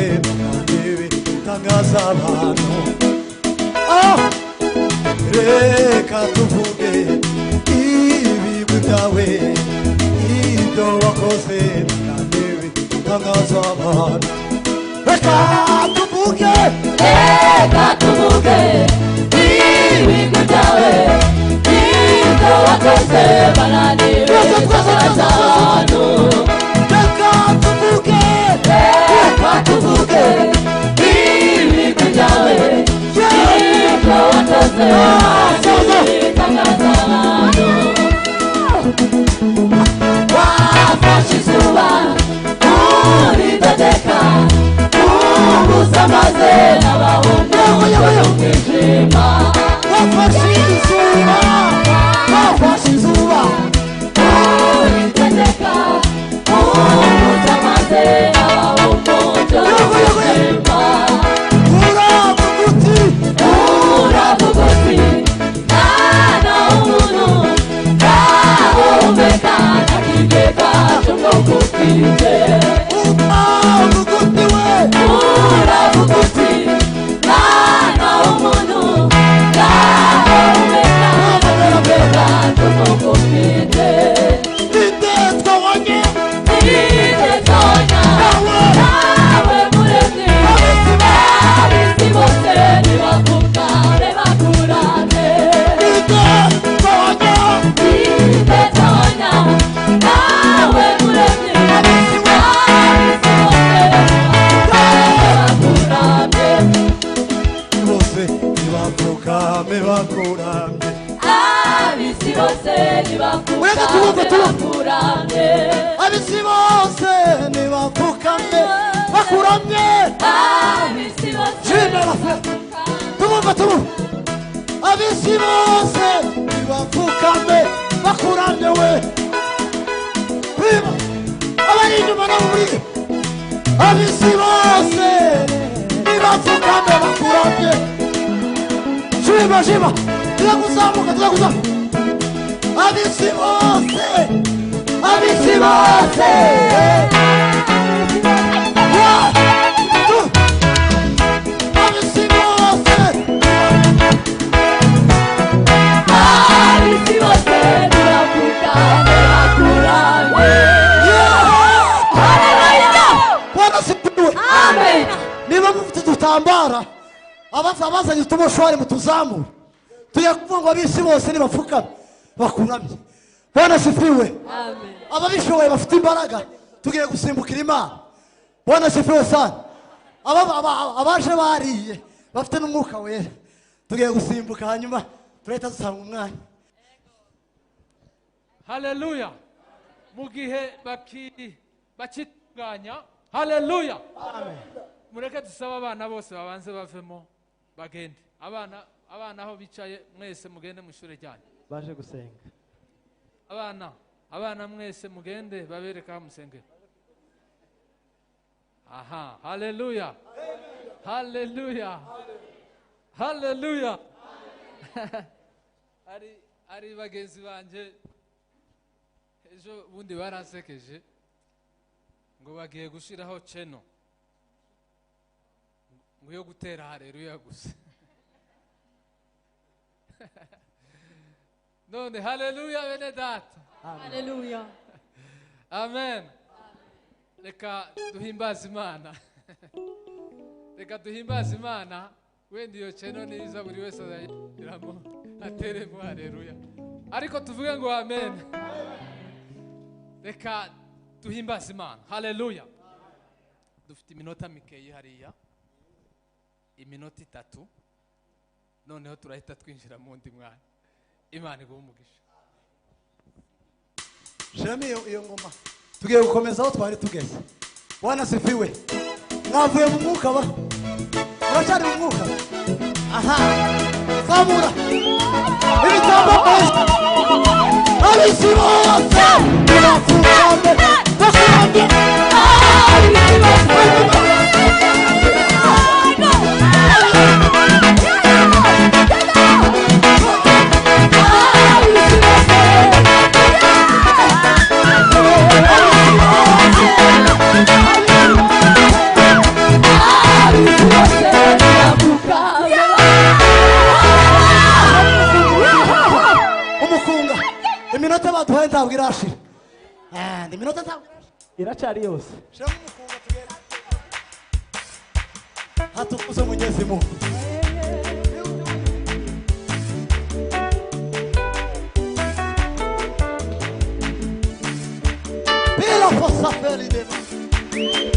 wakoze nibi tangaza abantu. Reka tuvuge ibigwi byawe, ibyo wakoze nibi tangaza abantu. Reka tuvuge, reka tuvuge ibigwi byawe, ibyo wakoze nibi tangaza abantu. Reka tuvuge, reka tuvuge ibigwi byawe, ibyo wakoze nibi tangaza abantu. Wafashe izuba uritegeka, ubusamaze n'abahungu umwijima. Wafashe izuba, wafashe izuba uritegeka, ubusamaze n'abahungu umwijima. Uravuga uti, uravuga uti, mwana w'umuntu, ndahumeka ntakigega cy'umwuka ufite. Uravuga uti we, uravuga uti, mwana w'umuntu, ndahumeka ntakigega cy'umwuka ufite. Ninde twabonye, ninde twabonye, nawe muremyi, ab'isi bose nibapfukame bakuramye. Ninde twabonye, ninde twabonye, nawe muremyi, ab'isi bose nibapfukame bakuramye. Bose nibapfukame bakuramye. Ab'isi bose nibapfukame bakuramye. Ab'isi bose nibapfukame bakuramye. Ab'isi bose Tubumva, tubumva. Ab'isi bose nibapfukame bakuramye we. Abari inyuma nabo muri. Ab'isi bose nibapfukame bakuramye. Shima, shima. Tuzakuzamuka, tuzakuzamuka. Ab'isi bose, ab'isi bose. 1, 2. Ab'isi bose, ab'isi bose nibapfukame bakuramye. Bwana asifiwe. Amen. Niba mufite udutambara, abazanye utumoshwari mutuzamure. Tugiye kuvuga ngo ab'isi bose nibapfukame bakuramye. Bwana asifiwe. Amen. Ababishoboye bafite imbaraga, tugiye gusimbukira Imana. Bwana asifiwe sana. Abaje bariye bafite n'umwuka wera, tugiye gusimbuka hanyuma turahita dusanga umwanya. Haleluya. Mu gihe bakitunganya, haleluya. Mureke dusabe abana bose babanze bavemo bagende. Abana, abana aho bicaye mwese mugende mu ishuri ryanyu. Baje gusenga. Abana, abana mwese mugende babereka aho musengera. Aha, haleluya. Haleluya. Haleluya. Ari bagenzi banje ejo bundi baransekeje ngo bagiye gushiraho cheno ngo yo gutera haleluya gusa. None haleluya bene data. Haleluya. Amen. Reka duhimbaze Imana. Reka duhimbaze Imana. Wenda iyo cheno niza buri wese azayiramo ateremo haleluya. Ariko tuvuge ngo amen. Reka duhimbaze Imana. Haleluya. Dufite iminota mikeyi hariya, iminota 3, noneho turahita twinjira mu ndi mwanya. Imana iguhe umugisha. Shiramo iyo ngoma. Tugiye gukomeza aho twari tugeze. Bwana asifiwe. Mwavuye mu mwuka ba? Muracyari mu mwuka? Aha. Zamura. Ibitambo byose. Ab'isi bose nibapfukame bakuramye. Ab'isi bose. Ab'isi bose. Ntabwo irashira. Ah, iminota ntabwo irashira. Iracyari yose. Shiramo umukunga tugende. Hatukuze Mwenyezi Mungu. Bila posafeli dema.